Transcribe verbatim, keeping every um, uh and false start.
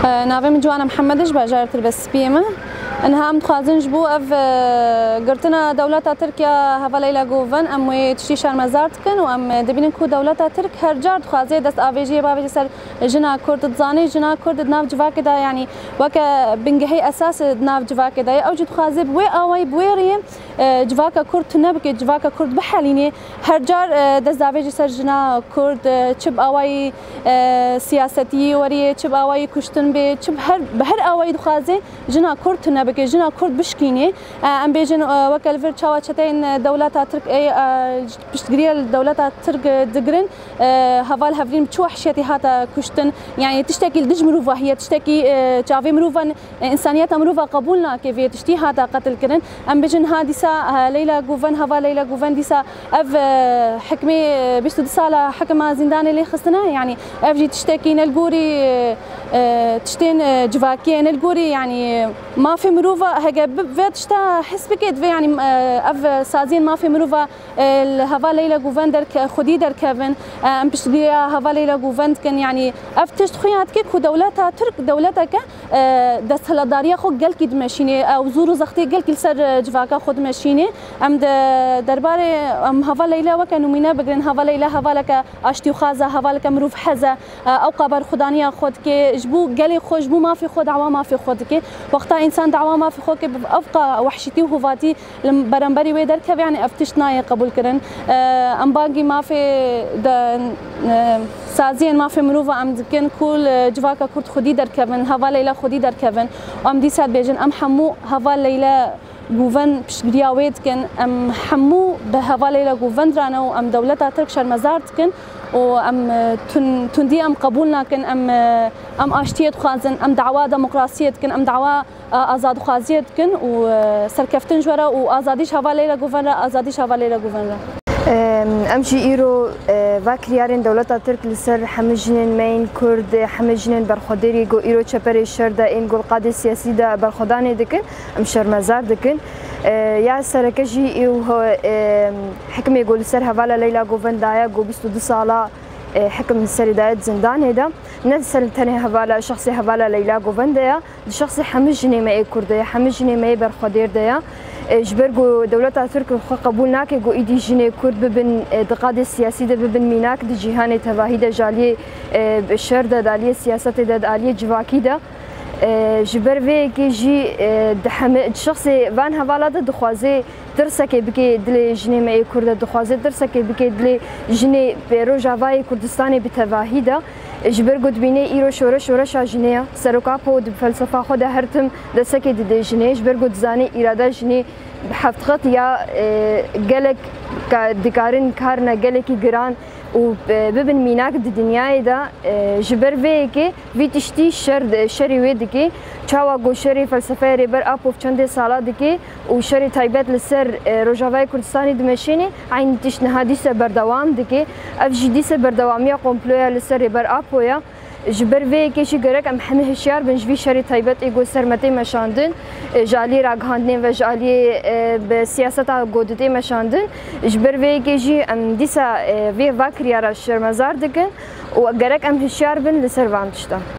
Navê min Ciwana Mihemed e, ji bajarê Tirbespiyê me. Niha em dixwazin ji bo ev, e, girtina dewleta Tirk ya hevalê Leyla Guven, em wê tiştî şermezar dikin û em dibînin ku dewleta Tirk her car dixwaze dest avêjiyê bavêje ser jina Kurd. Dizanê jina Kurd di nav civakê de, yanî weke bingehê esas di nav civakê de ye. Ew jî dixwaze bi wê awayî, bi wê rêyê, e, civaka Kurd tune bike, civaka Kurd bihelînê. Her car, e, dest davêjî ser jina Kurd, e, çi bi awayî, e, siyasetî weriyê, çi bi awayî kuştin bê, çi bi her, bi her awayî dixwaze jina Kurd tune bike, jina Kurd bişkînê. E, em bêjin, e, weke li vir çawa çeteyên, e, dewleta Tirk ê, e, piştgiriya li dewleta Tirk, e, digirin, e, heval hevdîn bi çi wehşiyetî hate kuştin. Yanî tiştekî li dij mirovahî ye, tiştekî, e, çavê mirovan, e, însaniyeta mirova qebûl nake vê tiştî hate qetilkirin. Em bêjin ha dîsa, e, Leyla Guven, heval Leyla Guven dîsa ev, e, hikmê, e, bîst û du sala hikima zîndanê lê xistine. Yanî ev jî tiştekî ne li gorî, e, e, tiştên, e, civakî ye, ne li gorî, yanî mafê mirova hege bi vê tişta his bike, divê, yanî, e, ev saziyên mafê mirova, e, li heval Leyla Guven derke-, xwedî derkevin. E, em piştgiriya heval Leyla Guven dikin, yanî ev tişt xuya dike ku dewleta Tirk dewleteke, e, desthilatdariya xwe gelkî dimeşînê, ew zûr û zextê gelkî li ser, e, civaka xwe dimeşînê. Em di derbarê, em heval Leyla weke nimûne bigirin, heval Leyla hevaleke aştîxwaz e, hevaleke mirov hez e, e, ewqa berxwedaniya xwe dike, ji bo gelê xwe, ji bo mafê xwe, dawa mafê xwe dike. Wexta însan dawa mafê xwe ke bi ewqa wehşîtî û hovatî li beramberî wê derkeve, yanî ev tişt nayê qebûlkirin. E, em bangî mafê de, e, saziyên mafê mirova em dikin ku li civaka Kurd xwedî derkevin, heval Leyla xwedî derkevin. Em dîsa dibêjin, em hemû heval Leyla Guven piştgiriya wê dikin. Em hemû bi heval Leyla Guven re ne û em dewleta Tirk şermezar dikin û em, e, tun-, tundî em qebûl nakin. Em, e, em aştiyê dixwazin, em dawa demokrasiyê dikin, em dawa, e, azadixwaziyê dikin û, e, serkeftin ji we re û azadî ji heval Leyla Guven re, azadî ji heval Leyla Guven re. Em, em jî îro, e, va kiryarên dewleta Tirk li ser hemû jinên me yên Kurd, hemû jinên berxwedêrî ku îro çeperê şer de, ên ku li qadê siyasî de berxwedanê dikin, em şermezar dikin. E, ya sereke jî îro, e, hikmê ku li ser hevala Leyla Guven daye ku bîst û du sala, e, hikim li serê daye di zindanê de. Ne li ser tenê hevala, şexsê hevala Leyla Guven de ye. Di şexsê hemû jinê me yê Kurd de ye, hemû jinê me yê berxwedêr de ye. E, ji ber ku dewleta Tirk xwe qebûl nake ku îdî jinê Kurd bibin, e, di qadê siyasî de bibin mînak di cîhanê tevahî de, ji aliyê, e, şer de, di aliyê siyasetê de, di aliyê civakî de. E, ji ber vê yekê jî, e, di heme, di şexsê van hevala de dixwaze tirsekê bike dilê jinê me yê Kurd de, dixwaze tirsekê bike dilê jinê, e, Rojavayê Kurdistanê bi tevahî de. Ji ber ku dibîne îro şoreş şoreşa jinê ye. Serok Apo di felsefa xwe de her tim destekê dide jinê. Ji ber ku dizane îrada jinê bi heft qet ya, e, gelek ka-, dikarin karine gelekî giran û, e, bibin mînak di dinyayê de. E, ji ber vê yekê vî tiştî şer, şerê wê dike. Çawa ku şerê felsefeya Rêber Apo çendê sala dike, û şerê taybet li ser, e, Rojavayê Kurdistanê dimeşîne, eynî tişt niha dîse berdewam dike. Ev jî dîse berdewamiya komploya li ser Rêber Apo ye. Ji ber vê yekê jî gerek em hemî hişyar bin ji vî şerê taybet ê ku ser me tê meşandin, e, ji aliyê ragihandinê ve ji aliyê, e, bi siyaseta ku didê meşandin. Ji ber vê yekê jî em dîsa, e, vê va kiryara şermezar dikin û gerek em hişyar bin li ser van tiştan.